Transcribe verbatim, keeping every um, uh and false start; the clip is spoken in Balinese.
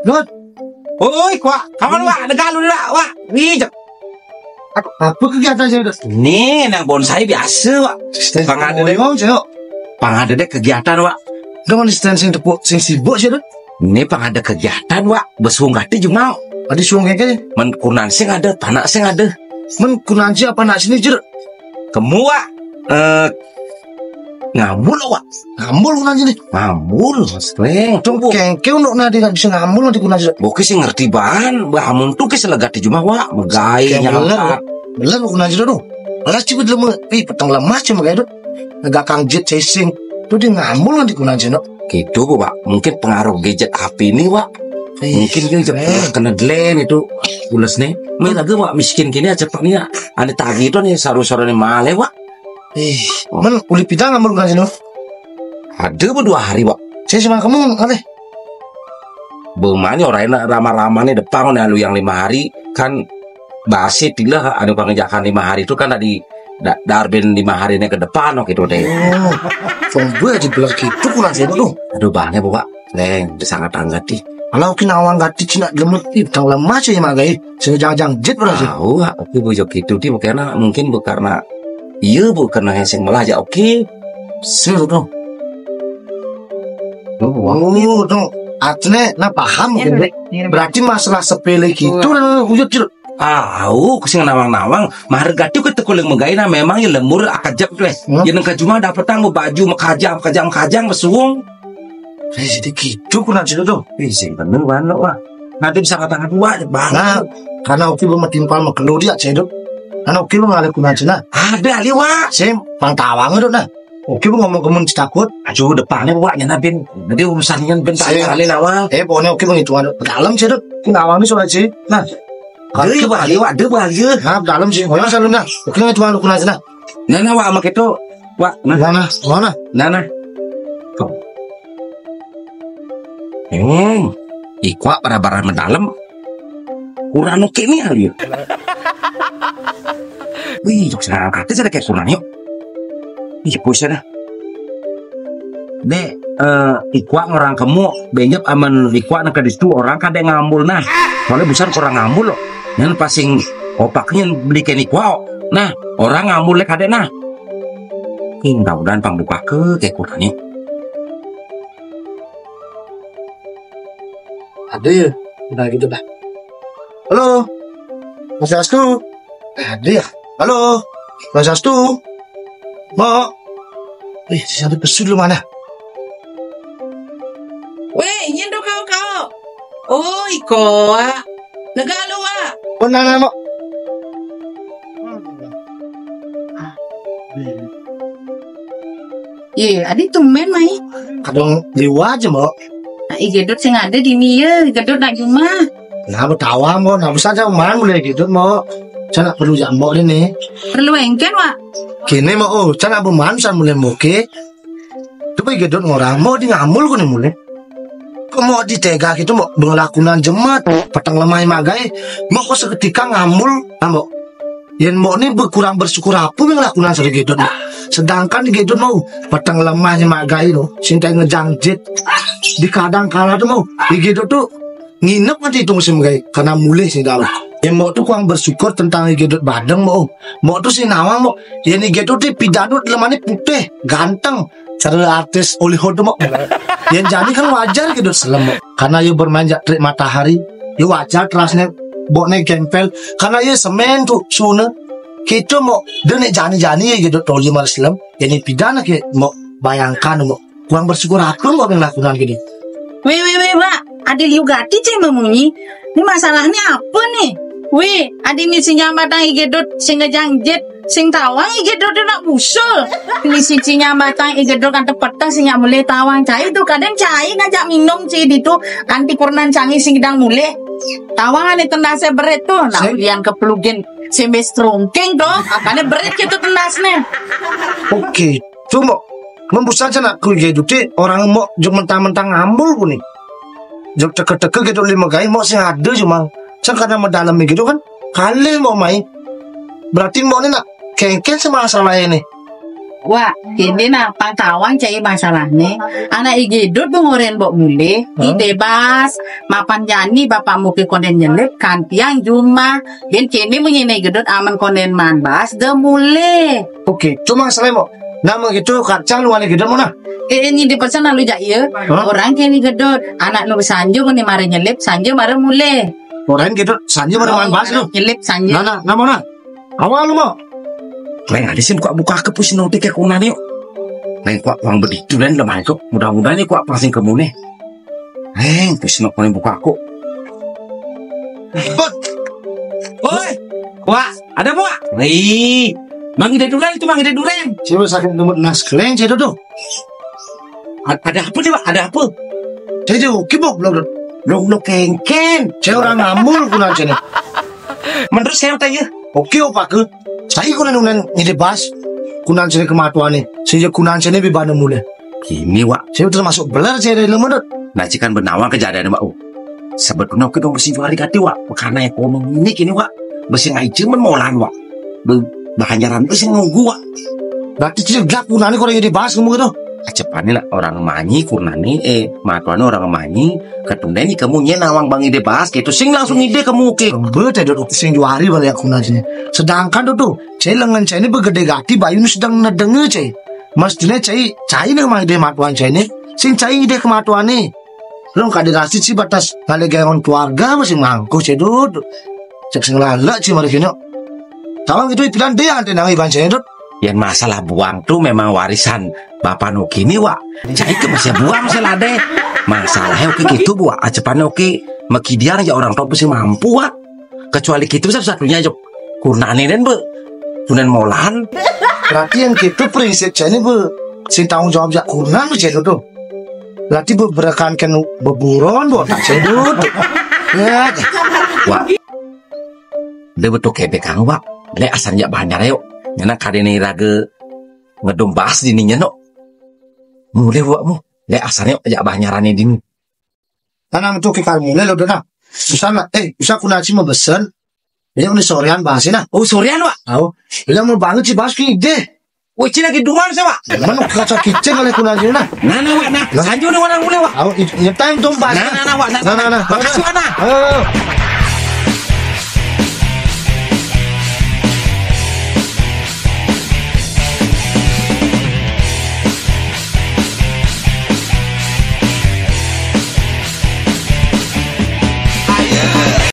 Dut. Oi, Wak. Kapan, Wak? Ada galu dah, Wak. Wih, jek. Apa kegiatan saya, Dut? Nih, nang bonsai biasa, Wak. Pang ada deh. Boyong, Cok. Pang ada deh kegiatan, Wak. Dengan distancing tepuk, sing sibuk sih, Dut. Nih pang ada kegiatan, Wak. Besuung gati jumah. Ada suung kayak gini. Men kunan sing ada, tanak sing ada. Men kunan sing apa nak sini, Jur? Kemu, Wak. Eh, ngambul, Wak. Ngambul kunan sini. Ngambul, Mas Kleng. Tuh, kengke untuk nadi nak bisa ngambul nanti kunan sini. Oke, sih ngerti ban. Bah, amun tuh ke selegati jumah, Wak. Megai, nyampat. Bener, kunan sini tuh. Alah, cibit lemah. Ih, petang lemah cuma kayak itu. Negak kang jit cacing. Tuh dia ngambul nanti kunan sini. Gitu, Bu, Pak. Mungkin pengaruh gadget H P ini, Wak. Mungkin dia jep kena delen itu. Pules nih. Meh lagi, Wak, miskin kini aja, Pak, nih, ya. Ada tagi itu nih, saru-saru nih, male, Wak. Ih, men uli pidang ngambul kunan sini. Ada berdua hari, Wak. Saya sama kamu, ale. Bemanya orang enak rama-rama nih depan nih, alu yang lima hari kan basi tilah, anu, pengejakan lima hari itu kan tadi da-, darbin lima hari ini ke depan, oh, gitu deh. Oh, coba aja bilang gitu kunan sini tuh. Aduh, banyak, Pak. Leng, udah sangat anggati. Kalau kini awang gati cina lemut, ih, tang lemah sih, Mak Gai. Saya jangan-jangan jit berarti. Tahu, aku bujok gitu, di, bukan mungkin bukan karena, iya, bukan karena sing melah aja, oke. Sir tuh. Oh, tuh. Atne, nah, paham gitu. Berarti masalah sepele gitu, nah, wujud, Cil. Au, sing nawang-nawang, maharga tu kata kuling megai, nah, memang ya lembur akajap tu, eh. Ya nang kajuma dapetang baju makajang, makajang, makajang, besuung. Eh, jadi gitu kunan sini tuh. Eh, sing bener, Wan, lo, wah. Nanti bisa kata dua, Bang. Nah, karena oke belum timpal makelo dia, cedok. Karena oke belum ada kunan sini. Ada, Ali, wah. Sing, pang tawang itu, nah. Oke, Bu, ngomong ke mun takut. Aduh, depannya, Wak, nyana bin. Nanti urusannya bin tak kali nawang. Eh, pokoknya oke, Bu, itu ada dalam sih, Dut. Nawang ini soal sih. Nah. Ada bahaya, Wak, ada bahaya. Nah, dalam sih. Ngoyong selalu, nah. Oke, itu anu kunan sini. Nah, nah, Wak, sama kita. Wak, nah. Mana? Mana? Nah, nah. Tuh. Hmm. Ikwa pada barang dalam. Kurang oke nih, Ali. Wih, jok saya angkat aja kayak kurang yuk. Ih, pusing dah. Dek, eh, ikwa orang kemu, benyep aman ikwa nang kadis tu orang kadek ngambul nah. Soalnya besar kurang ngambul loh. Yang pasing opaknya belikan ikwa. Nah, orang ngambul lek kadek nah. Ih, mudah-mudahan pang buka ke kayak kurang yuk. Ada ya, udah gitu dah. Halo, Mas Astu. Ada ya? Halo, Mas Astu. Mbok. Ih, si sampai pesu dulu mana? Weh, nyen do kau, kau. Oh, iko, Wak. Negak lu, Wak. Benar, Mbok. Ye, adi tumben mai. Kadang liwat aja, Mbok. Nah, i Gedot sing ada di ni ya, Gedot nak jumah. Nah, betawa, Mbok. Nah, bisa aja man mulai Gedot, Mbok. Saya nak perlu jak Mbok ni. Perlu engken, Wak. Kini, Mbok, oh, saya nak beman, saya mulai moke. Coba i Gedot ngorang, Mbok di ngambul ku ni mulai. Kok Mbok di tega gitu, Mbok, bengelakunan jemat, petang lemah magai, Mbok kok seketika ngambul, ah, Mbok. Yen Mbok ni berkurang bersyukur apa yang lakukan sama Gedot, Mbok? Sedangkan Gedot mau petang lemah magai lo, sintai ngejang jit. Di kadang kala tu mau, di Gedot tu nginep nanti itu musim gai, karena mulih sih dalam. Yen Mbok tu kurang bersyukur tentang Gedot badeng, Mbok. Mbok tu si nawang, Mbok. Yen Gedot tu pidadut lemah ni putih, ganteng. Cara artis Hollywood tu, Mbok. Yen jani kan wajar Gedot selem, Mbok. Karena ia bermain jak trik matahari. Ia wajar terasnya Mbok ni gempel. Karena ia semen tu, suna. Kita, Mbok, dia nek jani-jani ia Gedot toli malas selem. Yen pidana ke, Mbok, bayangkan, Mbok. Kurang bersyukur apa, Mbok, yang lakukan gini? Weh, weh, weh, Wak. Ada liu gati cek memunyi. Ni masalahnya apa ni? Weh, ada ni si nyambatang i Gedot, sing ngejang jit. Sing tawang i Gedot tu nak busul. Ni si ci nyambatang i Gedot kan tepetang sing nyak mulai tawang cai tu. Kadang cai ngajak minum ci di tu. Anti purnan cangi sing dang mulai. Tawang ane tendase beret tu. Nak ulian kepelugin sembe strongkeng tu. Ane beret gitu tendas ni. Oke. Tu, Mbok. Membusan sana ku Gedot ti orang Mbok jok mentang-mentang ngambul ku ni. Jok teke-teke Gedot lima gai Mbok sing ada cuma. Sang karena medalem gitu kan. Kali Mbok mai. Berarti Mbok ni nak kengken sama masalah ini. Wak, kéné nah, pang tawang cai masalahné. Anak I Gedut bengorén bok mulih, Hah? Ide Bas, mapan jani bapakmu ké kondén nyelip, kantiang jumah. Yén kéné mengéné Gedut amen kondén maan Bas, dé mulih. Oké, cuma selemo. Nama gitu kacang lu ane Gedut mana? Eh, ini di pesan lalu jak iya. Hah? Orang kéné Gedut, anak nu sanjo kéné mara nyelip, sanjo mara mulih. Orang Gedut, sanjo mara maan Bas lu. Nyelip sanjo. Nah, nah, nama nah? Awal lu mau. Leng ada sih buka-buka ke pusin note ke kunan yuk. Leng kuak uang begitu dan lemah kok. Mudah-mudahan nih kuak pasing kemune. Leng pusin note buka aku. Bot. Oi. Wak, ada apa, Wak? Wih, Mang Ida Duren itu, Mang Ida Duren. Siapa sakit nemu nas keleng saya tuh. A- ada apa nih, Wak? Ada apa? Saya tuh kibok belum. Belum belum kengken. Saya orang ngambul kunan sini. Menurut saya tanya. Oke, opa ke. Saya kunan kunan nyede bas. Kunan sini kematuan nih. Sehingga kunan sini bibana mulai. Kini, Wak. Saya termasuk beler saya dari lemedot. Nah, cikan benawang kejadian, Wak. Oh. Sebetulnya oke dong mesti juari kati, Wak. Karena ekonomi ini kini, Wak. Besi ngai cuman molan, Wak. Be- bahanjaran besi nunggu, Wak. Berarti tidak gunanya kalau yang dibahas ngomong gitu. Acepane lah orang manyi kurnane, eh, matuane orang manyi, ketundeni kamu nyen nawang bang ide bahas gitu, sing langsung ide kamu ke. Kembe teh duduk sing juari balik aku nanya. Sedangkan tuh, tuh, saya lengan saya ini begede gati, bayu ini sedang nedenge, cai. Mestinya cai, cai nih mang ide matuan cai ini, sing cai ide kematuan nih. Lo nggak dikasih sih batas, ngalih gayon keluarga masih mangku, cai duduk. Cek sing lalek, cai mari kino. Tawang itu pilihan dia, ante nang iban cai duduk. Yang masalah buang tuh memang warisan Bapak nu kini, Wak. Cai ke masih buang selade. Masalahnya oke gitu, Wak. Acepane oke. Mekidian aja orang tua masih mampu, Wak. Kecuali gitu satu-satunya, Jok. Kurnane den, Be. Kunan molan. Berarti yang gitu prinsip cai ini, Be. Sing tanggung jawab jak kurnan, Be, cai duduk. Berarti Be, berekan kan beburon, Be, tak cai duduk. Ya, Wak. Dia betul kebek kang, Wak. Lek asal jak banjar, yuk. Nyana kadene raga ngedom bahas di ninya, no. Mulai, Wak, mu. Lek asal, yuk, jak banjarane dini. Tanam tuh ke kamu, lelo dona. Susah nak, eh, usah kuna cima besen. Ini udah sorean bahasnya nah. Oh, sorean, Wak. Tahu. Bila mau banget sih bahas kini deh. Wah, cina lagi dungan saya, Wak. Mana kaca kicing oleh kuna cina nah. Nah, nah, Wak, nah. Nah. Sanjo nih, Wak, nah, mulai, Wak. Tahu, i- nyetain tuh bahas. Nah, nah, nah, Wak, nah. Nah, nah, nah. Makasih, Wak, nah. Ayo, ayo.